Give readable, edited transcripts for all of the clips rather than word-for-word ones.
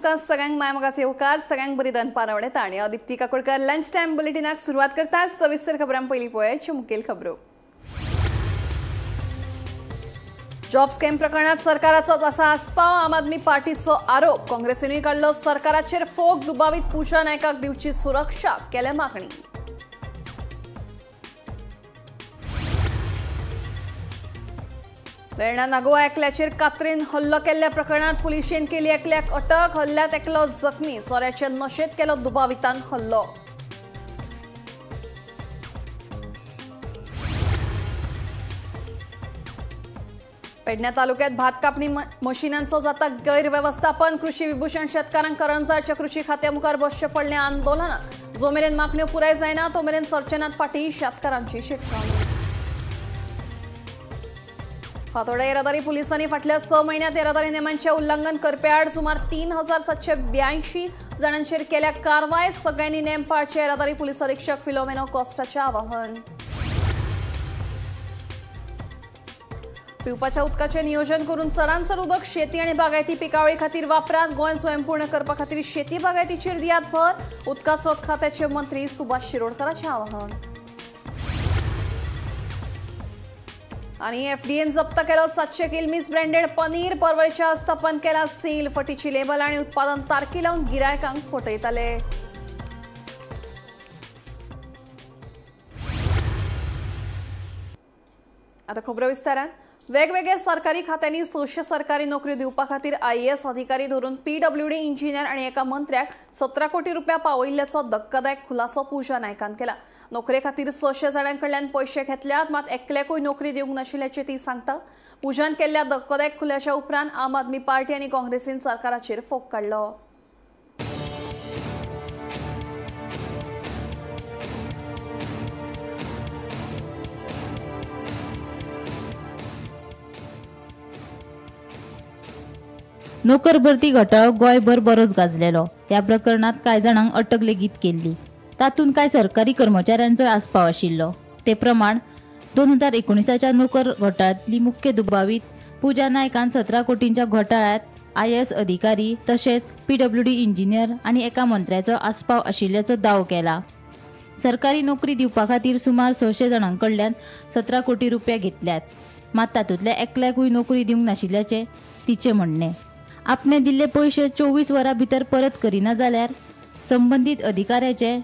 तुमकां सगळ्यांक मायमोगाचो येवकार, सगळ्यांक बरी दनपार आवडटा आनी हांव दीप्ती काकोडकर लंच टायम बुलेटिनाक सुरवात करता। सविस्तर खबरां पयलीं पळोवया मुखेल खबरो। जॉब स्कॅम प्रकरणात सरकाराचोच आसा आस्पाव, आम आदमी पार्टीचो आरोप। काँग्रेसीनूय काडलो सरकाराचेर फोग, दुबावीत पूजा नायकाक दिवची सुरक्षा, केल्या मागणी। वेर्णा नागोवा एकल्याचेर कात्रीन हल्लो केल्ल्या प्रकरणात पुलिशेन केली एकल्याक अटक, हल्ल्यात एकलो जखमी, सोऱ्याचे नशेंत केलो दुबावितान हल्लो। पेडण्या तालुक्यात भात कापणी मशिनांचो जाता गैरव्यवस्थापन, कृषी विभूषण शेतकारांक करंजाळच्या कृषी खात्या मुखार बसचें पडलें आंदोलनाक। जो मेरेन मागण्यो पुराय जायना तो मेरेन सरचेनात फाटीं शेतकारांची शिटकावणी। फातोड्डा येरादारी पुलिसांनी फाटल्या 6 म्हयन्यांत येरादारी नेमांचें उल्लंघन करप्या आड सुमार 3782 जाणांचेर केल्या कारवाय, सगळ्यांनी नेम पाळचे, येरादारी पुलीस अधीक्षक फिलोमेनो कॉस्टाचें आवाहन। पिवपाच्या उदकाचें नियोजन करून चडांत चड उदक शेती आनी बागायती पिकावळी खातीर वापरात, गोंय स्वयंपूर्ण करपा खातीर शेती बागायतीचेर दियात भर, उदका स्रोत खात्याचे मंत्री सुभाष शिरोडकराचें आवाहन। आणि एफडीएन जप्त केलं 700 किल मिस ब्रँडेड पनीर, परवरीच्या आस्थापन केला सील, फटीची लेबल आणि उत्पादन तारखी लावून गिरायकांक फटयताले। आता खबरो विस्तारान। वेगवेगळ्या सरकारी खात्यांनी 600 सरकारी नोकरी दिवपा खातीर आयएएस अधिकारी धरून पीडब्ल्यूडी इंजिनियर आणि एका मंत्र्याक 17 कोटी रुपया पावयिल्ल्याचो धक्कादायक खुलासो पूजा नायकान केला। नोकरे खातीर 600 जाणां कडल्यान पयशे घेतल्यात, मात एकल्याकूय नोकरी दिवंक नाशिल्ल्याचें ती सांगता। पूजान केल्ल्या धक्कोदायक खुलाश्या उपरांत आम आदमी पार्टी आनी काँग्रेसीन सरकाराचेर फोग काडलो। नोकर भरती घोटाळो गोंयभर बरोच गाजलेलो। ह्या प्रकरणात कांय जाणांक अटक लेगीत केल्ली, तातूंत कांय सरकारी कर्मचाऱ्यांचोय आस्पाव आशिल्लो। ते प्रमाण 2019च्या नोकर घोटाळ्यांतली मुख्य दुबावीत पूजा नायकान 17 कोटींच्या घोटाळ्यांत आयएएस अधिकारी तशेंच पीडब्ल्यूडी इंजिनियर आनी एका मंत्र्याचो आस्पाव आशिल्ल्याचो दावो केला। सरकारी नोकरी दिवपा खातीर सुमार 600 जाणां कडल्यान 17 कोटी रुपया घेतल्यात, मात तातूंतल्या एकल्याकूय नोकरी दिवंक नाशिल्ल्याचें तिचें म्हणणें। आपणे दिल्ले पयशे 24 वरां भितर परत करिना जाल्यार संबंदीत अधिकाऱ्याचे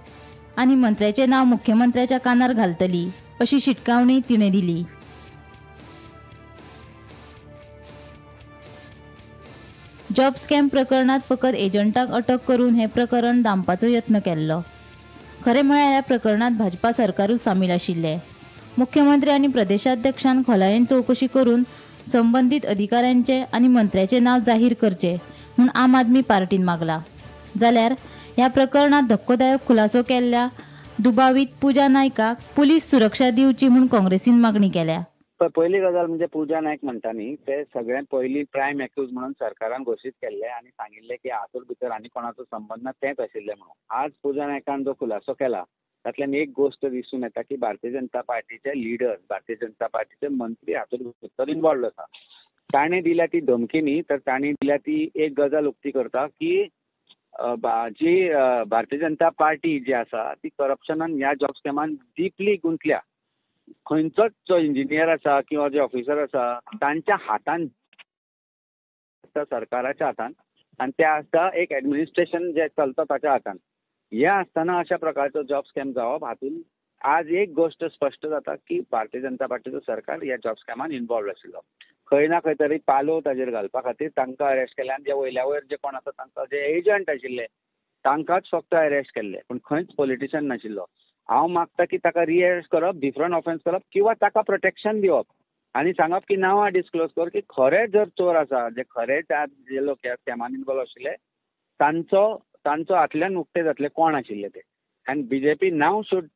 आनी मंत्र्याचें नांव मुख्यमंत्र्याच्या कानार घालतली अशी शिटकावणी तिणें दिली। जॉब स्कॅम प्रकरणात फकत एजंटांक अटक करून हें प्रकरण दामपाचो यत्न केल्लो। खरें म्हळ्यार ह्या प्रकरणात भाजपा सरकारूच सामील आशिल्लें। मुख्यमंत्री आनी प्रदेशाध्यक्षान खोलायेन चवकशी करून संबंदीत अधिकाऱ्यांचे आनी मंत्र्याचे नांव जाहीर करचे म्हूण आम आदमी पार्टीन मागला। जाल्यार ह्या प्रकरणात धक्कोदायक खुलासो केल्ल्या दुबावीत पूजा नायकाक पुलीस सुरक्षा दिवची म्हूण काँग्रेसीन मागणी केल्या। पयली गजाल म्हणजे पूजा नायक म्हणटा न्ही, ते सगळ्यांत पयलीं प्रायम एक्यूज म्हणून सरकारान घोशीत केल्ले आनी सांगिल्लें की हातूंत भितर आनी कोणाचो संबंद ना, तेंच आशिल्लें म्हणून। आज पूजा नायकान जो खुलासो केला तातल्यान एक गोश्ट दिसून येता की भारतीय जनता पार्टीचे लिडर्स, भारतीय जनता पार्टीचे मंत्री हातूंत भितर इनवॉल्व आसा। ताणें दिल्या ती धमकी न्ही, तर ताणें दिल्या ती एक गजाल उक्ती करता की जी भारतीय जनता पार्टी जी आसा ती करप्शनान ह्या जॉब स्कॅमान डिपली गुंतल्या। खंयचोच जो इंजिनियर आसा किंवा जे ऑफिसर आसा तांच्या हातान आसता, सरकाराच्या हातान, आनी ते आसता एक एडमिनिस्ट्रेशन जें चलता ताच्या हातान। हे आसतना अशा प्रकारचो जॉब स्कॅम जावप हातून आज एक गोश्ट स्पश्ट जाता की भारतीय जनता पार्टीचो सरकार ह्या जॉब स्कॅमान इनवॉल्व आशिल्लो। खंय ना खंय तरी पालोव ताजेर घालपा खातीर तांकां अरेस्ट केले आनी जे वयल्या वयर जे कोण आसा तांकां जे एजंट आशिल्ले तांकांच फक्त अरेस्ट केल्ले, पूण खंयच पॉलिटिशन नाशिल्लो। हांव मागता की ताका रिअरेस्ट करप, डिफरंट ऑफेन्स करप किंवा ताका प्रोटेक्शन दिवप आनी सांगप की नांवां डिस्क्लोज कर की खरे जर चोर आसा, जे खरे जे लोक ह्या स्कॅमान इनवॉल्व आशिल्ले तांचो हातल्यान उक्ते जातले कोण आशिल्ले ते। आनी BJP now should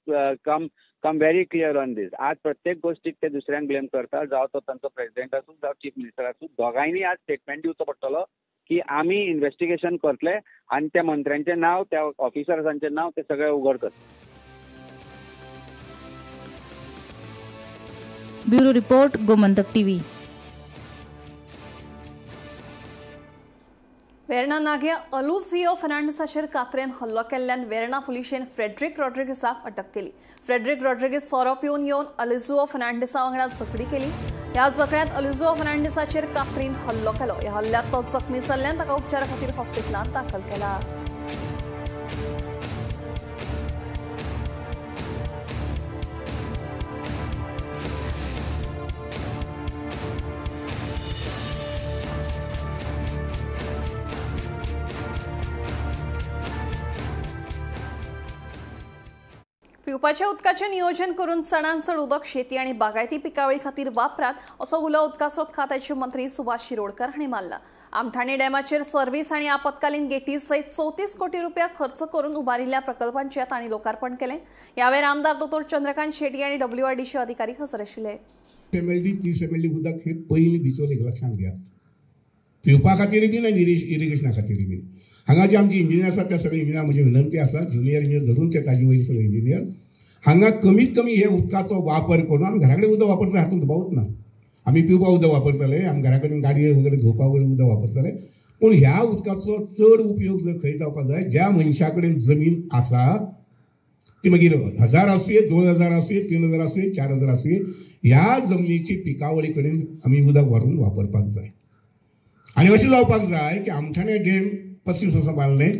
come very clear on this. आज प्रत्येक गोष्टीक ते दुसऱ्यांक ब्लेम करता, जावं तो तांचो प्रेजिडेंट आसूं जावं चीफ मिनिस्टर आसूं, दोगांयनी आज स्टेटमेंट दिवचो पडटलो की आमी इन्वेस्टिगेशन करतले आनी त्या मंत्र्यांचें नांव, त्या ऑफिसर्सांचें नांव ते सगळें उघड करतले। Bureau report, Gomantak TV. Verna Nagya अलुझियो फर्नांडीसाचेर कात्रेन हल्लो केल्ल्यान वेर्णा पुलिशेन फ्रेड्रिक रॉड्रिगीसाक अटक केली. फ्रेड्रिक रॉड्रिगीस सोरो पिवन येवन अलुझियो फर्नांडीसा वांगडा झगडी केली. ह्या झगड्यांत अलुझियो फर्नांडीसाचेर कात्रीन हल्लो केलो. ह्या हल्ल्यांत तो जखमी जाल्ल्यान ताका उपचारा खातीर हॉस्पिटलांत दाखल केला. पिवपाच्या उदकाचें नियोजन करून चडांत चड उदक शेती आनी बागायती पिकावळी खातीर वापरात असो उलो उदकास्रोत खात्याचे मंत्री सुभाष शिरोडकर हांणी मारला. आमठाणे डॅमाचेर सर्व्हिस आनी आपत्कालीन गेटी सयत 34 कोटी रुपया खर्च करून उबारिल्ल्या प्रकल्पांचें तांणी लोकार्पण केलें. ह्या वेळार आमदार दोतोर चंद्रकांत शेट्टी आनी डब्ल्यूआरडीचे अधिकारी हजर आशिल्ले. एमएलडी 30 एमएलडी उदक हे पयलीं बिचोलीक लक्षांत घेयात, पिवपा खातीर बी आनी इरिगेशना खातीर बी. हांगा जे आमचे इंजिनियर आसात त्या सगळे इंजिनियर म्हजी विनंती आसा, ज्युनियर इंजिनियर धरून ते ताजे वयले सगळे इंजिनियर हांगा कमीत कमी हे उदकाचो वापर करून आमी घरा कडेन उदक वापरतले हातूंत दुबावूच ना. आमी पिवपा उदक वापरतले, आमी घरा कडेन गाडये वगैरे धुवपा वगैरे उदक वापरतले, पूण ह्या उदकाचो चड उपयोग जर खंय जावपाक जाय, ज्या मनशा कडेन जमीन आसा ती मागीर 1000 आसूं 2000 आसूं 3000 आसूं 4000 आसूं, ह्या जमनीची पिकावळी कडेन आमी उदक व्हरून वापरपाक जाय. आनी अशें जावपाक जाय की आमठाणे डॅम 25 वर्सां बांदलें,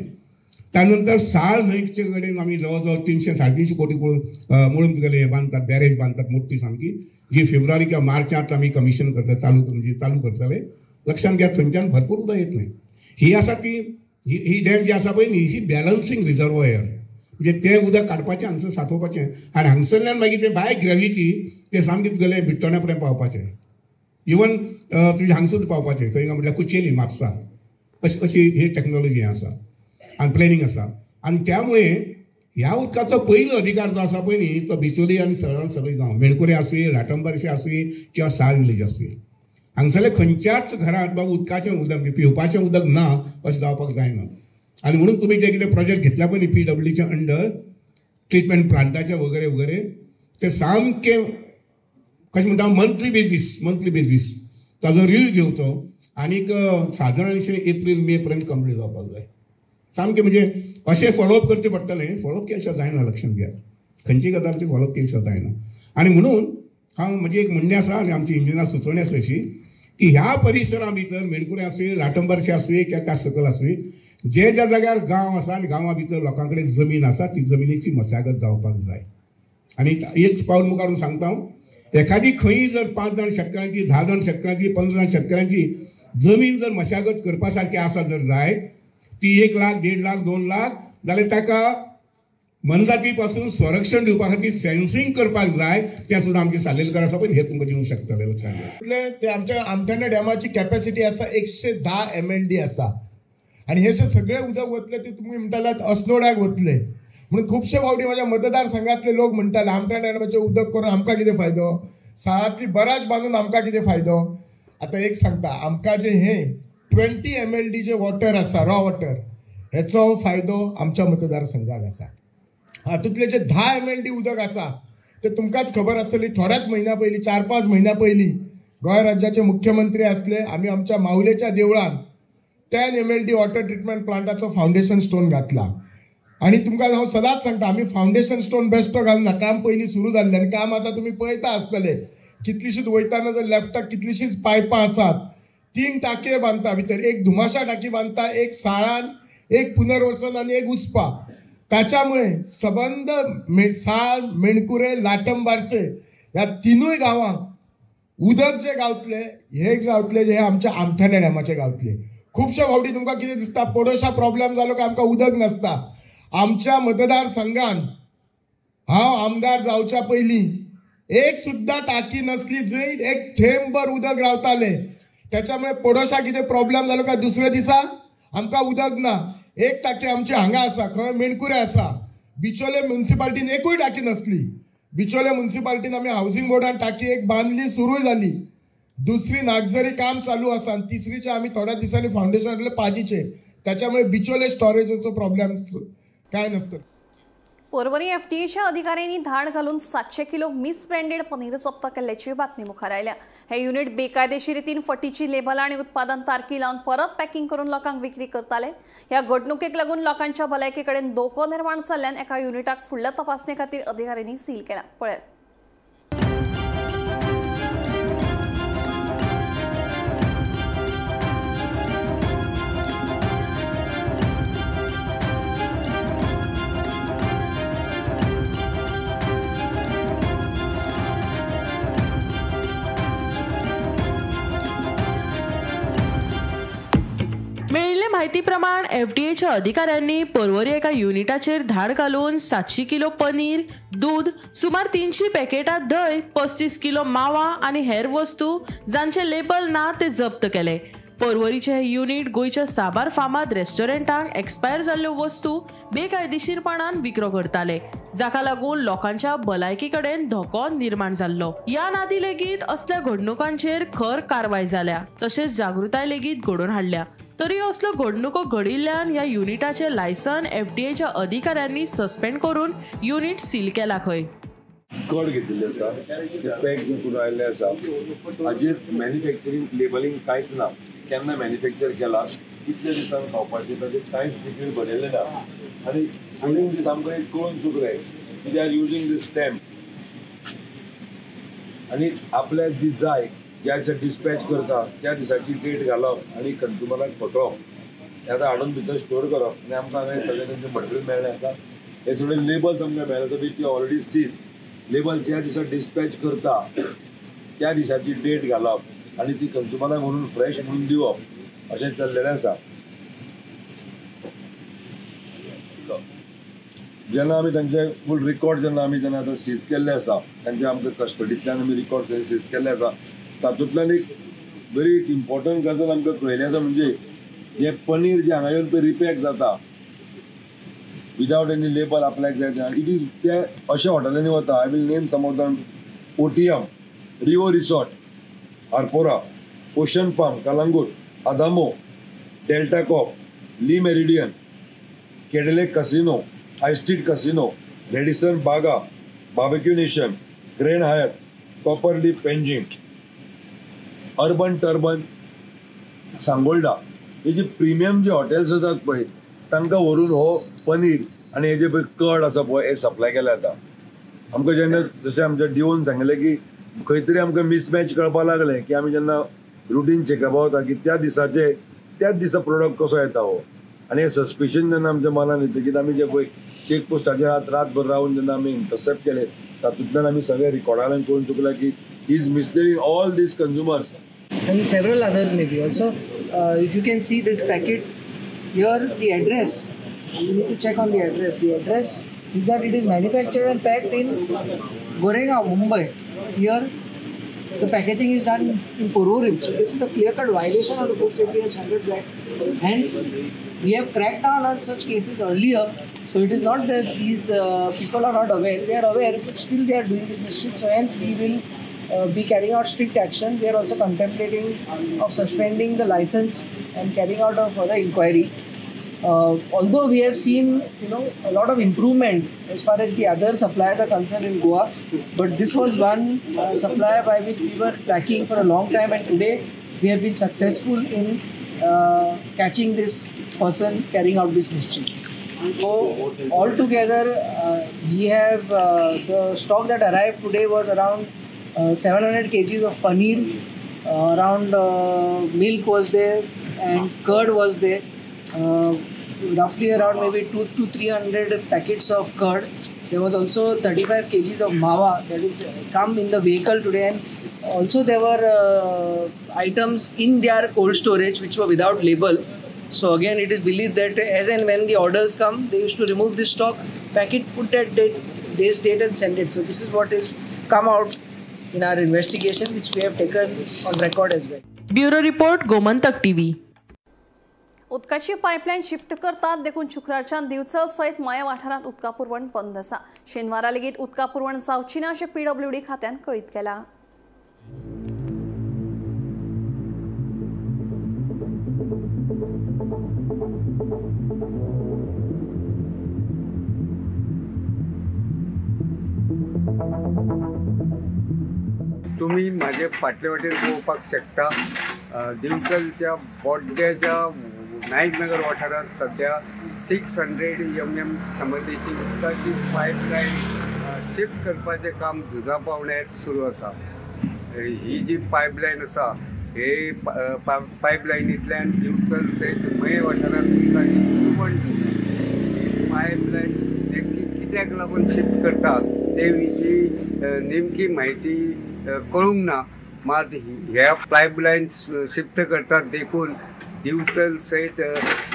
त्यानंतर साळ न्हंयचे कडेन आमी जवळ जवळ 300 350 कोटी म्हणून तुगेले बांदतात, बॅरेज बांदतात मोठी सामकी, जी फेब्रुवारी किंवा मार्चांत आमी कमिशन करतात, चालू म्हणजे चालू करतले. लक्षांत घेयात थंयच्यान भरपूर उदक येतलें. ही आसा ती ही डॅम जी आसा पळय न्ही, ही बॅलन्सींग रिजर्वोयर, म्हणजे तें उदक काडपाचें हांगसर सांठोवपाचें आनी हांगसरल्यान मागीर तें बाय ग्रेविटी तें सामकें तुगेलें बिट्टोण्या पर्यंत पावपाचें, इवन तुजें हांगसर पावपाचें, खंय काय म्हटल्यार कुचेली म्हापसा, अशी अशी ही टॅक्नोलॉजी आसा आनी प्लॅनिंग आसा. आनी त्यामुळे ह्या उदकाचो पयलो अधिकार जो आसा पळय न्ही तो बिचोली आनी सरळ सगळे गांव, मेणकुरे आसूं, लाटंबारशे आसूं किंवा साळ विलेज आसूं, हांगसरले खंयच्याच घरांत बाबा उदकाचें उदक म्हणजे पिवपाचें उदक ना अशें जावपाक जायना. आनी म्हणून तुमी जे कितें प्रोजेक्ट घेतला पळय न्ही पीडब्ल्यूच्या अंडर ट्रिटमेंट प्लांटाचे वगैरे वगैरे, ते सामकें कशें म्हणटा मंथली बेजीस ताजो रिव्यू घेवचो आनीक सादारणशें एप्रील मे पर्यंत कंप्लीट जावपाक जाय. सामकें म्हणजे अशें फॉलोअप करचें पडटलें, फॉलोअप केल्या जायना, लक्षांत घेयात खंयची गजाल ती फॉलोअप केल्या जायना. आनी म्हणून हांव म्हजें एक म्हणणें आसा आनी आमची इंजिनियर सुचोवणी आसा अशी की ह्या परिसरा भितर मेणकुरे आसूं, लाटंबारशे आसूं किंवा कास सकयल आसूं, जे ज्या जाग्यार गांव आसा आनी गांवा भितर लोकां कडेन जमीन आसा ती जमिनीची मशागत जावपाक जाय. आनी एक पावल मुखार सांगता हांव, एखादी खंय जर 5 जाण शेतकारांची, 10 जाण शेतकारांची, 15 जाण शेतकारांची जमीन जर मशागत करपा सारकी आसा जर जाय, ती 1 लाख 1.5 लाख 2 लाख जाल्यार ताका मनजाती पासून संरक्षण दिवपा खातीर फेन्सिंग करपाक जाय, तें सुद्दां आमचे सालेलकार आसा पळय हे तुमकां दिवंक शकतले. लक्षांत ते आमच्या आमठाणे डॅमाची कॅपॅसिटी आसा 110 MLD आसा आनी हे सगळे उदक वतले ते तुमी म्हणटाले अस्नोड्याक वतले, म्हणून खुबशे फावटी माझ्या मतदारसंघातले लोक म्हणटाले आमठाणे डॅमाचें उदक करून आमकां कितें फायदो, साळांतली बराज बांदून आमकां कितें फायदो. आतां एक सांगता, आमकां जें हें 20 MLD जे वॉटर आसा, रॉ वॉटर, हेचो फायदो आमच्या मतदारसंघाक आसा. हातूंतलें जे 10 MLD उदक आसा ते तुमकांच खबर आसतली, थोड्याच म्हयन्या पयलीं, 4-5 म्हयन्या पयलीं गोंय राज्याचे मुख्यमंत्री आसले, आमी आमच्या मावलेच्या देवळान 10 MLD water treatment प्लांटाचो फावंडेशन स्टोन घातला. आनी तुमकां हांव सदांच सांगता, आमी फावंडेशन स्टोन बेश्टो घालना, काम पयलीं सुरू जाल्लें आनी काम आतां तुमी पळयता आसतले, कितलीशीच वयताना जर लेफ्टाक कितलीशीच पायपां आसात, 3 टाकये बांदता भितर, एक धुमाशा टाकी बांदता, एक साळान, एक पुनर्वसन आनी एक उस्पा. ताच्यामुळे सबंद साळ, मेणकुरे, लाटंबारसे ह्या 3 गांवांक उदक जे गावतले हे गावतले जे आमच्या आमठाणे डॅमाचे गावतले. खुबशे फावटी तुमकां कितें दिसता, पडोशा प्रॉब्लेम जालो काय आमकां उदक नासता. आमच्या मतदारसंघान हांव आमदार जावच्या पयलीं एक सुद्दां टाकी नसली जंय एक थेंबभर उदक रावतालें. त्याच्यामुळे पडोशा कितें प्रॉब्लेम जालो काय दुसऱ्या दिसा आमकां उदक ना. एक टाकी आमची हांगा आसा, खंय मेणकुरे आसा, बिचोले म्युनिसिपालिटीन एकूय टाकी नसली. बिचोले म्युनिसिपालिटीन आमी हावजींग बोर्डान टाकी एक बांदली, सुरूय जाली, दुसरी नागझरी काम चालू आसा आनी तिसरीचे आमी थोड्या दिसांनी फावंडेशन पाजीचे. त्याच्यामुळे बिचोले स्टोरेजाचो प्रॉब्लेम काय नसतो. पोरवरी एफडीएच्या अधिकाऱ्यांनी धाड घालून 700 किलो मिसब्रँडेड पनीर जप्त केल्ल्याची बातमी मुखार आयल्या। हे युनिट बेकायदेशीर रितीन फटीची लेबलां आनी उत्पादन तारखी लावन परत पॅकिंग करून लोकांक विक्री करताले। ह्या घडणुकेक लागून लोकांच्या भलायके कडेन धोको निर्माण जाल्ल्यान एका युनिटाक फुडल्या तपासणे खातीर अधिकाऱ्यांनी सील केला। पळयात। माहितीप्रमाण एफडीएच्या अधिकाऱ्यांनी पोरवरी एका युनिटाचेर धाड घालून 700 किलो पनीर, दूद, सुमार 300 पॅकेटां धंय, 35 किलो मावा आनी हेर वस्तू जांचे लेबल ना ते जप्त केले। पोरवरीचे हे युनिट गोंयच्या साबार फामाद रेस्टॉरंटांक एक्सपायर जाल्ल्यो वस्तू बेकायदेशीरपणान विक्रो करताले, जाका लागून लोकांच्या भलायकी कडेन धोको निर्माण जाल्लो। ह्या नादी लेगीत असल्या घडणुकांचेर खर कारवाय जाल्या, तशेंच जागृताय लेगीत घडोवन हाडल्या। तरी असल्यो घडणुको घडिल्ल्यान ह्या युनिटाचे लायसन एफडीएच्या अधिकाऱ्यांनी सस्पेंड करून युनिट सील केला खंय। कड घेतिल्ले आसा, पॅक जे करून आयिल्ले आसा, हाजेर मॅन्युफॅक्चरींग लेबलिंग कांयच ना, केन्ना मॅन्युफॅक्चर केला, कितले दिसान खावपाचें ताजेर कांयच डिटेल बरयलें ना। आनी ड्युरींग दीस आमकां एक कळून चुकलें की they are using this stamp आनी आपल्याक जी जाय ज्या दिसा डिस्पॅच करता त्या दिसाची डेट घालप आनी कंज्युमराक फटोवप, हें आतां हाडून भितर स्टोर करप। आनी आमकां हांगा सगळें तेंचें मटेरियल मेळ्ळें आसा, हे सगळे लेबल्स आमकां मेळ्ळे आसा, which already seize label ज्या दिसा डिस्पॅच करता त्या दिसाची डेट घालप आनी ती कंज्युमराक म्हणून फ्रेश म्हणून दिवप अशें चल्लेलें आसा। जेन्ना आमी तांचे फूल रिकॉर्ड जेन्ना आमी जेन्ना आतां सीज केल्ले आसा, तांचे आमकां कस्टडींतल्यान आमी रिकॉर्ड सीज केल्ले आसा, तातूंतल्यान एक बरी एक इम्पॉर्टंट गजाल आमकां कळिल्ली आसा, म्हणजे हें पनीर जें हांगा येवन पळय रिपॅक जाता विदावट एनी लेबल आपल्याक जाय तें, it is ते अशा हॉटेलांनी वता। I will name some of them: OTM, Rio resort Arpora, Ocean Palm Calangute, Adamo, Delta Corp, Le Meridien, Cadillac Casino, High Street Casino, Radisson Baga, Barbecue Nation, Grand Hyatt, Copper Leaf Panjim, Urban Turban Sangolda. हे जे premium जे hotels आसात पळय तांकां व्हरून हो पनीर आनी हे जे पळय curd आसा पळय हे सप्लाय केले जाता। आमकां जेन्ना जशें आमच्या डिओन सांगलें की खंय तरी आमकां मिसमॅच कळपाक लागलें की आमी जेन्ना रुटीन चॅकअपा वता की त्या दिसाचे त्याच दिसा प्रोडक्ट कसो येता हो, आनी हे सस्पिशन जेन्ना आमच्या मनान येतकीच आमी जे पळय चेक पोस्टाचेर रातभर रावन जेन्ना आमी इंटरसेप्ट केले तातूंतल्यान आमी सगळे रिकॉर्डान करून चुकला की is misleading all these consumers and several others maybe also. If you can see this packet here, the address, you need to check on the address. The address is that it is manufactured and packed in Goregaon, Mumbai. Here the packaging is done in Porvorim. So this is a clear-cut violation of the Food Safety and Standards Act, and we have cracked down on such cases earlier. So it is not that these people are not aware. They are aware, but still they are doing this mischief. So hence we will be carrying out strict action. We are also contemplating of suspending the license and carrying out a further inquiry. Although we have seen, a lot of improvement as far as the other suppliers are concerned in Goa, but this was one supplier by which we were tracking for a long time, and today we have been successful in catching this person carrying out this mischief. So altogether, we have the stock that arrived today was around 700 kgs of paneer, around milk was there and curd was there, roughly around maybe 200 to 300 packets of curd. There was also 35 kgs of mawa that is come in the vehicle today, and also there were items in their cold storage which were without label. So again, it is believed that as and when the orders come, they used to remove this stock, pack it, put that day's date and send it. So this is what is come out in our investigation, which we have taken on record as well. Bureau Report, Gomantak TV. उदकाची pipeline shift करतात देखून शुक्रारच्यान दिवचल सयत माया वाठारांत उदका पुरवण बंद आसा। शेनवारा लेगीत उदका पुरवण जावची ना अशें पीडब्ल्यूडी खात्यान कळीत केलां। तुम्ही माझे फाटले वाटेन पळोवपाक शकता. दिवचलच्या बोड्ड्याच्या नायकनगर वाठारांत सध्या 600 mm क्षमतेची उदकाची पायपलायन शिफ्ट करपाचें काम झुजा पावण्यार सुरू आसा. ही जी पायपलायन आसा हे पायपलायनींतल्यान दिवचल सयत मये वाठारांत उदकाची पुरवण जाता. ही पायपलायन नेमकी कित्याक लागून शिफ्ट करता ते विशीं नेमकी म्हायती कळूंक ना. मात ह्या पायपलायन शिफ्ट करतात देखून दिवचल सयत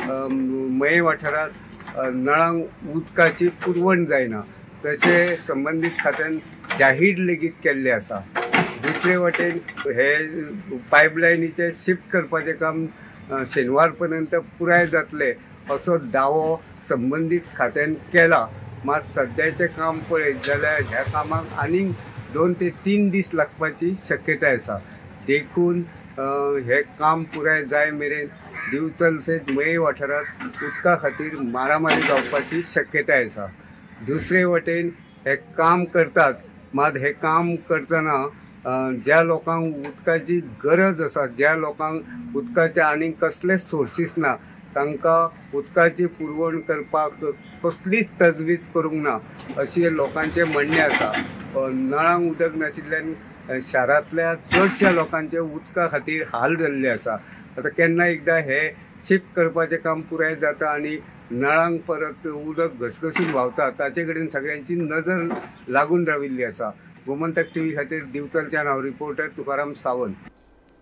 मये वाठारांत नळांक उदकाची पुरवण जायना. तशें संबंदीत खात्यान जाहीर लेगीत केल्लें आसा. दुसरे वटेन हे पायपलायनीचें शिफ्ट करपाचें काम शेनवार पर्यंत पुराय जातलें असो दावो संबंदीत खात्यान केला. मात सद्याचें काम पळयत जाल्यार ह्या कामाक आनीक 2 ते 3 दीस लागपाची शक्यताय आसा. देखून हें काम पुराय जाय मेरेन दिवचल सयत मये वाठारांत उदका खातीर मारामारी जावपाची शक्यताय आसा. दुसरे वटेन हें काम करतात मात हें काम करतना ज्या लोकांक उदकाची गरज आसा, ज्या लोकांक उदकाचे आनीक कसलेच सोर्सीस ना, तांकां उदकाची पुरवण करपाक कसलीच तजवीज करूंक ना अशें लोकांचें म्हणणें आसा. नळांक उदक नाशिल्ल्यान शारांतल्या चडश्या लोकांचे उदका खातीर हाल जाल्ले आसा. आतां केन्ना एकदां हे शिफ्ट करपाचें काम पुराय जाता आनी नळांक परत उदक घसघसून व्हांवता ताचे कडेन सगळ्यांची नजर लागून राविल्ली आसा. गोमंतक टीव्ही खातीर दिवचलच्यान हांव रिपोर्टर तुकाराम सावंत.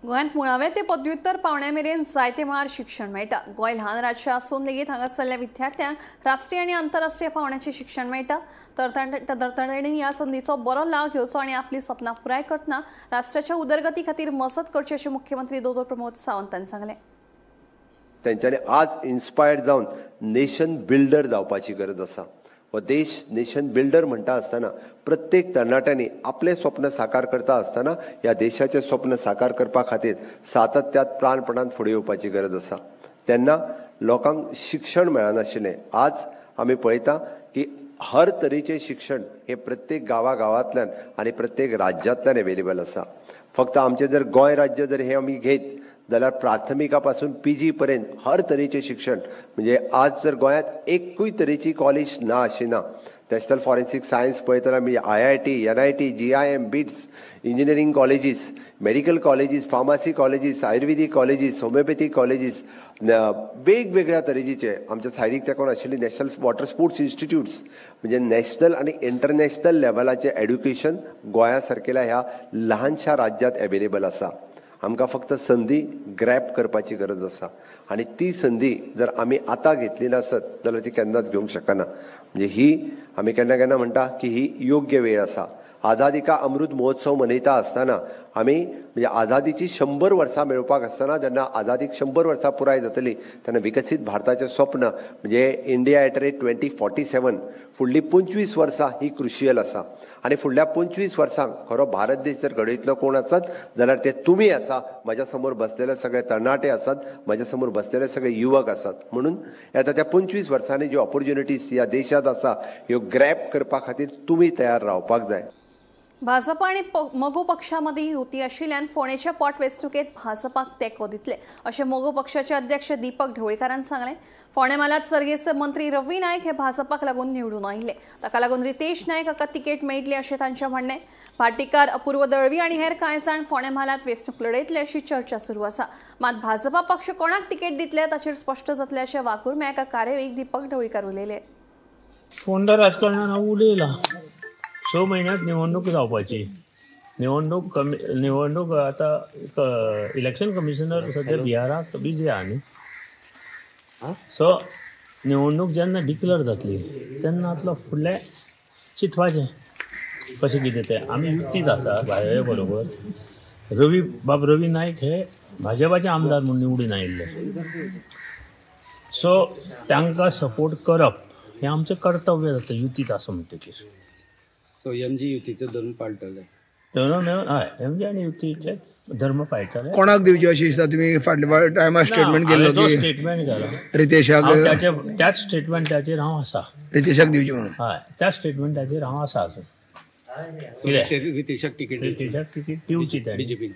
गोंयांत मुळावे ते पदव्युत्तर पावण्या मेरेन जायते मळार शिक्षण मेळटा. गोंय ल्हान राज्य आसून लेगीत हांगासरल्या विद्यार्थ्यांक राष्ट्रीय आनी आंतरराष्ट्रीय पावण्याचें शिक्षण मेळटा. तरणाट्यांनी ह्या संदीचो बरो लाव घेवचो आनी आपली सपनां पुराय करतना राष्ट्राच्या उदरगती खातीर मजत करची अशें मुख्यमंत्री दोतोर प्रमोद सावंतान सांगलें. तेंच्यांनी आज इन्स्पायर्ड जावन नेशन बिल्डर जावपाची गरज आसा. हो देश नेशन बिल्डर म्हणटा आसतना प्रत्येक तरणाट्यांनी आपलें स्वप्न साकार करता आसतना ह्या देशाचें स्वप्न साकार करपा खातीर सातत्यात प्राणपणान फुडें येवपाची गरज आसा. तेन्ना लोकांक शिक्षण मेळनाशिल्लें. आज आमी पळयता की हर तरेचें शिक्षण हें प्रत्येक गांवागांवांतल्यान आनी प्रत्येक राज्यांतल्यान अवेलेबल आसा. फक्त आमचें जर गोंय राज्य जर हें आमी घेत जाल्यार प्राथमिका पासून पी जी पर्यंत हर तरेचें शिक्षण, म्हणजे आज जर गोंयांत एकूय तरेची कॉलेज ना अशी ना. नॅशनल फॉरेन्सीक सायन्स पळयतना आमी IIT, NIT, GIM, BITS, engineering colleges, medical colleges, pharmacy colleges, Ayurvedic colleges, homeopathic colleges, वेगवेगळ्या तरेचे आमच्या सायडीक तेंकून आशिल्ली नॅशनल वॉटर स्पोर्ट्स इन्स्टिट्यूट्स, म्हणजे नॅशनल आनी इंटरनॅशनल लेवलाचें एड्युकेशन गोंया सारकेल्या ह्या ल्हानशा राज्यांत अवेलेबल आसा. आमकां फक्त संदी ग्रॅप करपाची गरज आसा आनी ती संदी जर आमी आतां घेतली नासत जाल्यार ती केन्नाच घेवंक शकना. म्हणजे ही आमी केन्ना केन्ना म्हणटा की ही योग्य वेळ आसा. आझादी का अमृत महोत्सव मनयता आसतना आमी म्हणजे आझादीची 100 वर्सां मेळोवपाक आसतना जेन्ना आझादीक 100 वर्सां पुराय जातली तेन्ना विकसीत भारताचें स्वप्न म्हणजे इंडिया एट रेट 2047 फुडलीं 25 वर्सां ही क्रुशियल आसा. आनी फुडल्या 25 वर्सांक खरो भारत देश जर घडयतलो कोण आसत जाल्यार ते तुमी आसा, म्हज्या समोर बसलेले सगळे तरणाटे आसात, म्हज्या समोर बसलेले सगळे युवक आसात. म्हणून आतां त्या 25 वर्सांनी ज्यो ऑपॉर्च्युनिटीज ह्या देशांत आसा ह्यो ग्रॅप करपा खातीर तुमी तयार रावपाक जाय. भाजप आनी मगो पक्षामदीं युती आशिल्ल्यान फोंडेच्या पोटवेंचणुकेंत भाजपाक तेंको दितले अशें मगो पक्षाचे अध्यक्ष दीपक ढवळीकारान सांगलें. फोंडें म्हालांत सर्गेस्त मंत्री रवी नायक हे भाजपाक लागून निवडून आयिल्ले, ताका लागून रितेश नायक हाका तिकेट मेळटली अशें तांचें म्हणणें. भाटीकार, अपूर्व दळवी आनी हेर कांय जाण फोंडें म्हालांत वेंचणूक लढयतले अशी चर्चा सुरू आसा. मात भाजपा पक्ष कोणाक तिकेट दितले ताचेर स्पश्ट जातले अशें वाघुर्म्या एका कार्यावळीक दीपक ढवळीकार उलयले. फोंडा राजकारणान हांव उलयलां. 6 म्हयन्यांत निवडणूक जावपाची, निवडणूक आतां इलेक्शन कमिशनर सद्या बिहाराक बिजी आहा न्ही, सो निवडणूक जेन्ना डिक्लेर जातली तेन्ना आतलो फुडलें चिंतपाचें कशें कितें तें. आमी युतीत आसा भाजपा बरोबर. रवी बाब रवी नायक हे भाजपाचे आमदार म्हूण निवडून आयिल्ले, सो तांकां सपोर्ट करप हें आमचें कर्तव्य जाता युतीत आसा म्हणटकीर. सो एमजी युतीचो धर्म पाळटले, हय, एमजी आनी युतीचे धर्म पाळटले. कोणाक दिवची अशी दिसता तुमी फाटल्या टायमार स्टेटमेंट केल्लो की स्टेटमेंट केला रितेशाक, त्याच स्टेटमेंटाचेर हांव आसा. रितेशाक दिवची म्हणून, हय, त्याच स्टेटमेंटाचेर हांव आसा अजून. रितेशाक तिकीट, रितेशाक तिकीट दिवची बीजेपीन.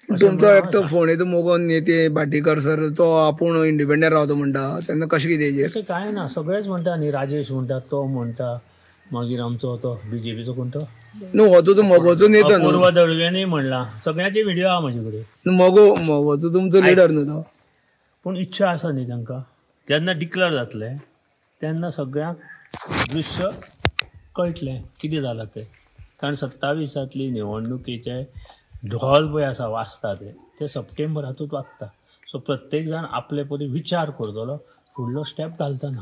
तुमचो एकटो फोंडेचो मोगो नेते भाटीकर सर तो आपूण इंडिपेंडंट रावतो म्हणटा, तेन्ना कशें कितें? तशें कांय ना, सगळेच म्हणटा न्ही. राजेश म्हणटा, तो म्हणटा, मागीर आमचो तो बीजेपीचो कोण तो न्हू, हो तो मगोचो नेतो न्हू, पूर्व दळव्यांनी म्हणला, सगळ्याचे व्हिडिओ आहा म्हजे कडेन. मगो मगोचो तुमचो लिडर न्हू तो. पूण इच्छा आसा न्ही तांकां, जेन्ना डिक्लेर जातलें तेन्ना सगळ्यांक दृश्य कळटलें कितें जालां तें. कारण 27 निवडणुकेचे ढोल पळय आसा वाजता ते सप्टेंबरातूच वाजता. सो प्रत्येक जाण आपले परी विचार करतलो फुडलो स्टेप घालतना.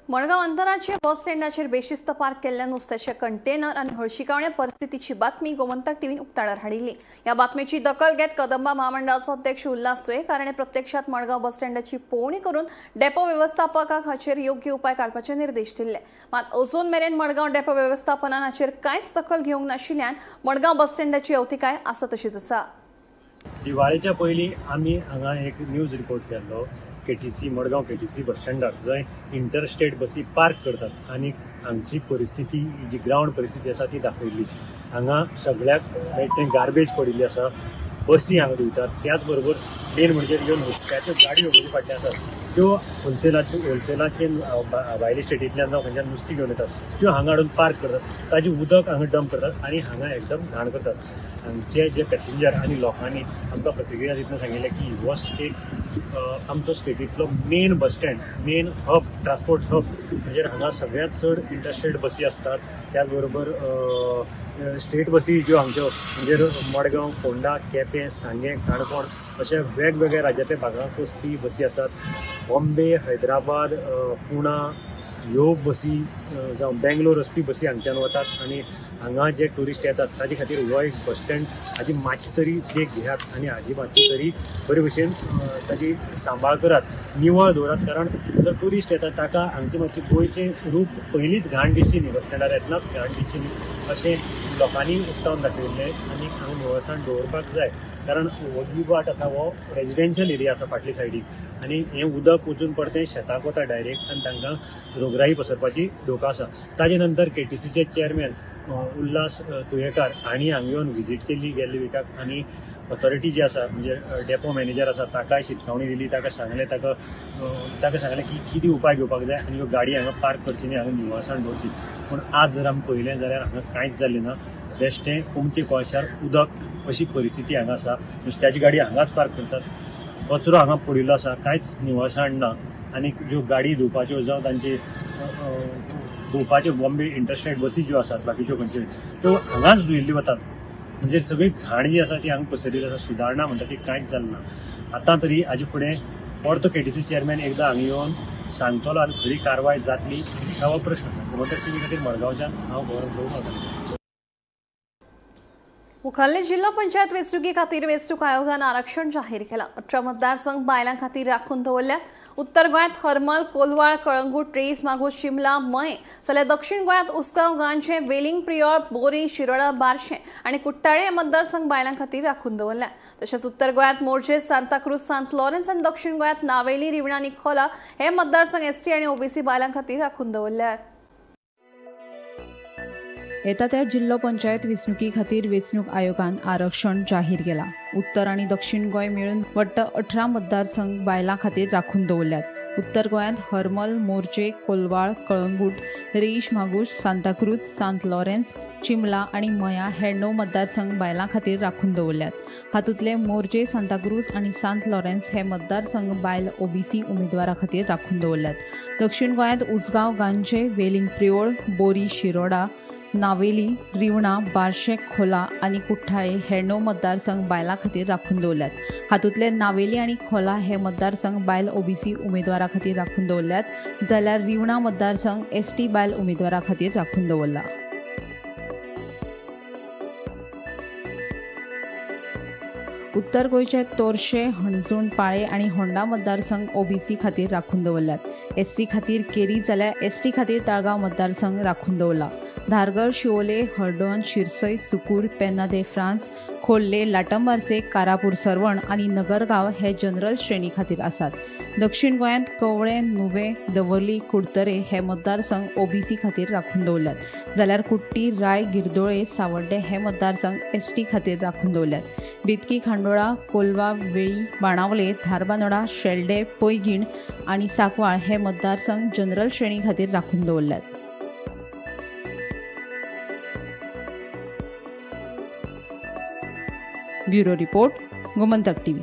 मडगांव अंतराचे बस स्टँडाचेर बेशिस्त पार्क केल्ल्या नुस्त्याचे कंटेनर आनी हळशिकावण्या परिस्थितीची बातमी गोमंतक टीव्हीन उक्ताडार हाडिल्ली. ह्या बातमेची दखल घेत कदंबा महामंडळाचो अध्यक्ष उल्हास तुयेंकार हाणें प्रत्यक्षात मडगांव बस स्टँडाची पळोवणी करून डेपो वेवस्थापकाक हाचेर योग्य उपाय काडपाचे निर्देश दिल्ले. मात अजून मेरेन मडगांव डेपो वेवस्थापनान हाचेर कांयच दखल घेवंक नाशिल्ल्यान मडगांव बस स्टँडाची अवतिकाय आसा तशीच आसा. दिवाळेच्या पयलीं आमी हांगा एक न्यूज रिपोर्ट केल्लो केटीसी मडगांव केटीसी बस स्टँडार, जंय इंटरस्टेट बसी पार्क करतात आनी हांगची परिस्थिती जी ग्रावंड परिस्थिती आसा ती दाखयल्ली. हांगा सगळ्याक मेळटे गार्बेज पडिल्ली आसा, बसी हांगा दिवतात. त्याच बरोबर मेन म्हणजे ह्यो नुस्त्याच्यो गाडयो म्हजे फाटल्यान आसात त्यो होलसेलाचे भायले स्टेटींतल्यान जावं खंयच्यान नुस्तीं घेवन येतात त्यो हांगा हाडून पार्क करतात, ताजें उदक हांगा डंप करतात आनी हांगा एकदम घाण करतात. हांगचे जे पॅसेंजर आनी लोकांनी आमकां प्रतिक्रिया दितना सांगिल्लें की हो स्टेट आमचो स्टेटींतलो main bus stand, main hub, transport hub, म्हणजे हांगा सगळ्यांत चड इंटरस्टेट बसी आसतात. त्याच बरोबर स्टेट बसी ज्यो आमच्यो म्हणजे मडगांव, फोंडा, केपें, सांगें, काणकोण अशे वेगवेगळ्या राज्यांतल्या भागांक वचपी बसी आसात. बॉम्बे, हैदराबाद, पुणा ह्यो बसी जावं बेंगलोर वचपी बसी हांगच्यान वतात आनी हांगा जे ट्युरिस्ट येतात ताजे खातीर हो एक बस स्टँड हाजी मातशी तरी देख घेयात आनी हाजी मातशी तरी बरे भशेन ताजी सांबाळ करात, निवळ दवरात. कारण जर ट्युरिस्ट येतात ताका हांगची मातशी गोंयचें रूप पयलींच घाण दिसची न्ही, बस स्टँडार येतनाच घाण दिसची न्ही अशें लोकांनी उक्तावन दाखयल्लें आनी हांगा निवळसाण दवरपाक जाय. कारण हो जी वाट आसा हो रेजिडेन्शियल एरिया आसा फाटले सायडीक आनी हें उदक वचून परतें शेताक वता डायरेक्ट आनी तांकां रोगराई पसरपाची धोका आसा. ताजे नंतर केटीसीचे चेअरमॅन उल्हास तुयेंकार हांणी हांगा येवन विजीट केली गेल्ले विकाक आनी ऑथॉरिटी जी आसा म्हणजे डेपो मॅनेजर आसा ताकाय शिटकावणी दिली, ताका सांगलें, ताका सांगलें की कितें उपाय घेवपाक जाय आनी ह्यो गाडी हांगा पार्क करची न्ही, हांगा निवळसाण दवरची. पूण आज जर आमी पळयलें जाल्यार हांगा कांयच जालें ना, बेश्टें उमथी कोळशार उदक अशी परिस्थिती हांगा आसा. नुस्त्याची गाडी हांगाच पार्क करतात, कचरो हांगा पडिल्लो आसा, कांयच निवळसाण ना आनी ज्यो गाडी धुवपाच्यो जावं तांचे धुवपाच्यो बॉम्बे इंटरस्टेट बसी ज्यो आसात बाकीच्यो खंयच्यो त्यो हांगाच धुयिल्ल्यो वतात. म्हणजे सगळी घाण जी आसा ती हांगा पसरिल्ली आसा, सुदारणा म्हणटा ती कांयच जालें ना. आतां तरी हाजे फुडें परतो केटीसी चेअरमॅन एकदां हांगा येवन सांगतलो आनी खरी कारवाय जातली काय हो प्रश्न आसा. गोमंतक टीव्ही खातीर मडगांवच्यान हांव गौरव प्रभू. मुखाल्ले जिल्हो पंचायत वेंचणुके खातीर वेंचणूक आयोगान आरक्षण जाहीर केलां. 18 मतदारसंघ बायलां खातीर राखून दवरल्यात. उत्तर गोंयांत हरमल, कोलवाळ, कळंगूट, रेस, मागूस, शिमला, मये जाल्यार दक्षिण गोंयांत उसगांव, गांजे, वेलिंग, प्रियोळ, बोरी, शिरोडा, बार्शें आनी कुट्टाळे हे मतदारसंघ बायलां खातीर राखून दवरल्यात. तशेंच उत्तर गोंयांत मोरजे, सांताक्रूज, सांत लॉरेन्स आनी दक्षिण गोंयांत नावेली, रिवणा आनी खोला हे मतदारसंघ एसटी आनी ओबीसी बायलां खातीर राखून दवरल्यात. येता त्या जिल्हो पंचायत वेंचणुके खातीर वेंचणूक आयोगान आरक्षण जाहीर केलां. उत्तर आनी दक्षिण गोंय मेळून वट्ट 18 मतदारसंघ बायलां खातीर राखून दवरल्यात. उत्तर गोंयांत हरमल, मोरजे, कोलवाळ, कळंगूट, रेईश मागूश, सांताक्रूज, सांत लॉरेन्स, चिमला आनी मया हे 9 मतदारसंघ बायलां खातीर राखून दवरल्यात. हातूंतले मोरजे, सांताक्रूज आनी सांत लॉरेन्स हे मतदारसंघ बायल ओबीसी उमेदवारा खातीर राखून दवरल्यात. दक्षिण गोंयांत उसगांव, गांजे, वेलिंग प्रियोळ, बोरी, शिरोडा, नावेली, रिवणा, बार्शे, खोला आनी कुठ्ठाळे हे 9 मतदारसंघ बायलां खातीर राखून दवरल्यात. हातूंतले नावेली आनी खोला हे मतदारसंघ बायल ओबीसी उमेदवारा खातीर राखून दवरल्यात, जाल्यार रिवणा मतदारसंघ एसटी बायल उमेदवारा खातीर राखून दवरला. उत्तर गोंयचे तोरशे, हणजूण, पाळे आनी होंडा मतदारसंघ ओबीसी खातीर राखून दवरल्यात. एससी खातीर केरी जाल्यार एसटी खातीर ताळगांव मतदारसंघ राखून दवरला. धारगळ, शिवोले, हळदोण, शिरसय, सुकूर, पेन्ना दे फ्रांस, खोर्ले, लाटंबार्से, कारापूर सर्वण आनी नगरगांव हे जनरल श्रेणी खातीर आसात. दक्षिण गोंयांत कवळे, नुवें, दवर्ली, कुडतरे हे मतदारसंघ ओबीसी खातीर राखून दवरल्यात, जाल्यार कुट्टी, राय, गिरदोळे, सावड्डे हे मतदारसंघ एसटी खातीर राखून दवरल्यात. बेतकी, खांडोळा, कोलवा, वेळी, बाणावले, धारबांदोडा, शेल्डे, पैगीण आनी सांकवाळ हे मतदारसंघ जनरल श्रेणी खातीर राखून दवरल्यात. Bureau report, Gomantak TV.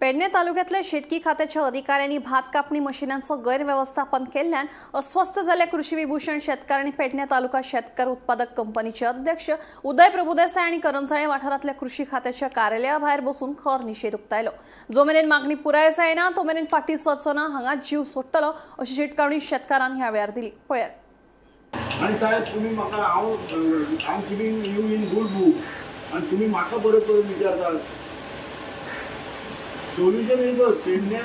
Pedne तालुक्यातल्या शेतकी खात्याच्या अधिकाऱ्यांनी भात कापणी मशिनांचं गैरव्यवस्थापन केल्यान अस्वस्थ झाल्या कृषी विभूषण शेतकार आणि पेडणे तालुका शेतकार उत्पादक कंपनीचे अध्यक्ष उदय प्रभुदेसाय आणि करंजाळे वाठारातल्या कृषी खात्याच्या कार्यालयाभायर बसून खर निषेध उक्तायलो. जो मेरेन मागणी पुराय जायना तो मेरेन फाटी सरचो ना, हांगा जीव सोडटलो अशी शिटकावणी शेतकारान ह्या वेळार दिली. पळयात. आनी साहेब तुमी म्हाका हांव I am giving you in good book आनी तुमी म्हाका परत परत विचारतात. सोल्युशन एकच, पेडणे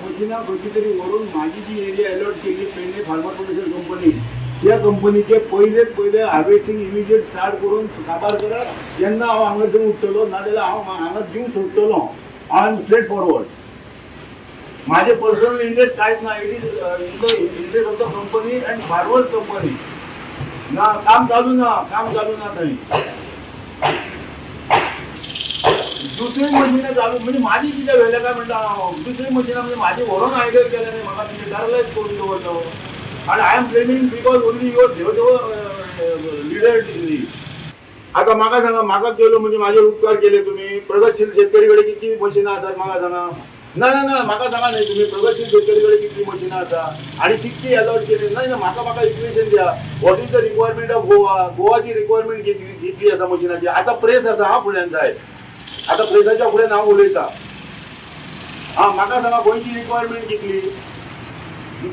मशिनां खंयची तरी व्हरून म्हाजी जी एरिया अलॉट केली पेडणे फार्मर प्रोड्युसर कंपनी, त्या कंपनीचे पयलेच पयले हार्वेस्टींग इमिजिएट स्टार्ट करून काबार करात. जेन्ना हांव हांगासून उठतलो नाजाल्यार हांव हांगा जीव सोडटलो. I am straight forward. म्हाजे पर्सनल इंट्रस्ट कांयच ना. It is in the interest of the company and farmers company. ना काम चालू ना, काम चालू ना थंय. दुसरी मशिनां चालू म्हणजे म्हाजी कितें व्हेलें काय म्हणटा हांव. दुसरी मशिनां म्हणजे म्हाजी व्हरोन आयडल केलें न्ही, म्हाका तुजें पॅरलायज करून दवरलो. आनी I am blaming because only your leader दिल्ली. आतां म्हाका सांगा, म्हाका केलो म्हणजे म्हाजेर उपकार केले तुमी. प्रगतशील शेतकरी कडेन कितली मशिनां आसात म्हाका सांगा. ना ना ना म्हाका सांगा न्ही तुमी प्रगतशील शेतकरी कडेन कितली मशिनां आसा आनी कितली अलॉट केली. ना ना म्हाका म्हाका इक्वेशन द्या. What is the requirement of Goa, गोवाची requirement कितली आसा मशिनाची. आतां प्रेस आसा हा फुड्यान सायब, आतां प्रेसाच्या फुड्यान हांव उलयतां. आं म्हाका सांगा गोंयची रिक्वायरमेंट कितली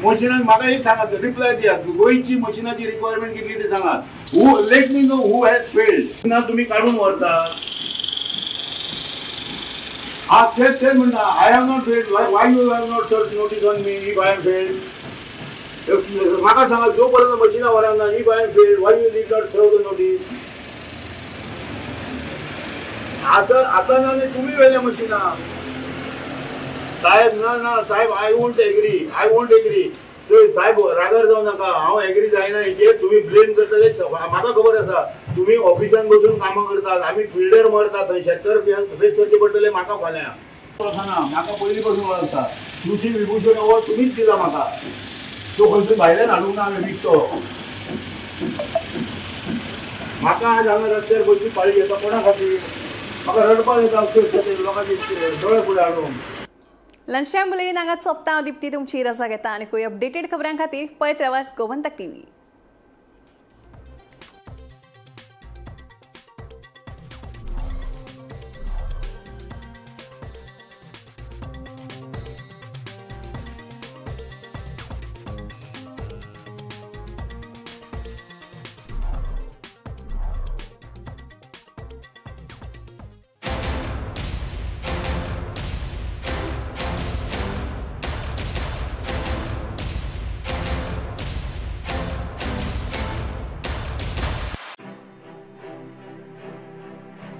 मशिनाक. म्हाका एक सांगात, रिप्लाय दियात, गोंयची मशिनाची रिक्वायरमेंट कितली ती सांगात. Who let me know who has failed. ना तुमी काडून व्हरता. हा तेच तेच म्हणटा. I have not failed. Why you have not serve notice on me if I am failed. म्हाका सांगा जो पर्यंत मशिनां व्हरना if I am failed why you did not serve the notice. असं आता ना न्ही तुमी व्हेल्या मशिनां. साहेब ना ना साहेब, I won't agree, I won't agree. साहेब रागार जावं नाका, हांव एग्री जायना हेचेर. तुमी ब्लेम करतले म्हाका खबर आसा. तुमी ऑफिसान बसून कामां करतात, आमी फिल्डर मरतात थंय. शेतकार फेस करचे पडटले म्हाका फाल्यां. वळखना म्हाका पयलीं पासून वळखता. कृषी विभूषण अवॉर्ड तुमीच दिला म्हाका, तो खंयसून भायल्यान हाडूंक ना हांवें विकतो. म्हाका आज हांगा रस्त्यार बशी पाळी येता कोणा खातीर. म्हाका रडपाक येता अक्षरशः लोकांचे दोळे फुडें हाडून. लंच टायम बुलेटीन हांगा सोंपता. हांव दीप्ती तुमची रजा घेता आनी खंय अपडेटेड खबरां खातीर पळयत रावात Gomantak TV.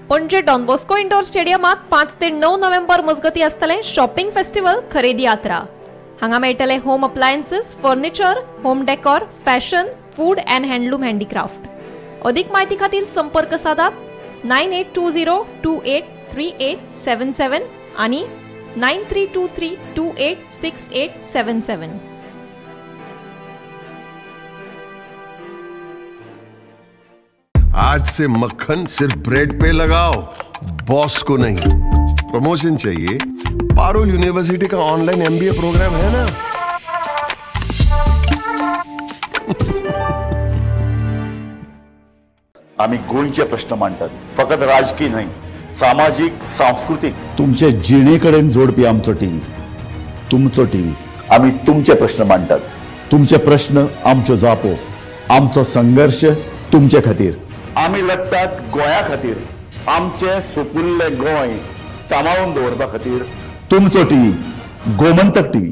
Panaji Don Bosco indoor स्टेडियमात 5 ते 9 नोव्हेंबर मजगती आसतलें शॉपिंग फेस्टिवल खरेदी यात्रा. हांगा मेळटले home appliances, furniture, home decor, fashion, food and handloom handicraft. अधिक माहिती खातीर संपर्क साधात 9820 283877 आणि 9323 286877. आज से मक्खन सिर्फ ब्रेड पे लगाओ, बॉस को नहीं. प्रमोशन चाहिए? पारुल यूनिवर्सिटी का ऑनलाइन एमबीए प्रोग्राम है ना. आम्ही गोंयचे प्रश्न मांडटात, फकत राजकीय न्हय, सामाजीक, सांस्कृतीक. तुमचे जिणे कडेन जोडपी आमचो टीव्ही, तुमचो टीव्ही. आम्ही तुमचे प्रश्न मांडटात, तुमचे प्रश्न आमच्यो जापो, आमचो संघर्श तुमचे खातीर. आमी लढटात गोंया खातीर, आमचें सुपुल्लें गोंय सांबाळून दवरपा खातीर. तुमचो टीव्ही, गोमंतक टीव्ही.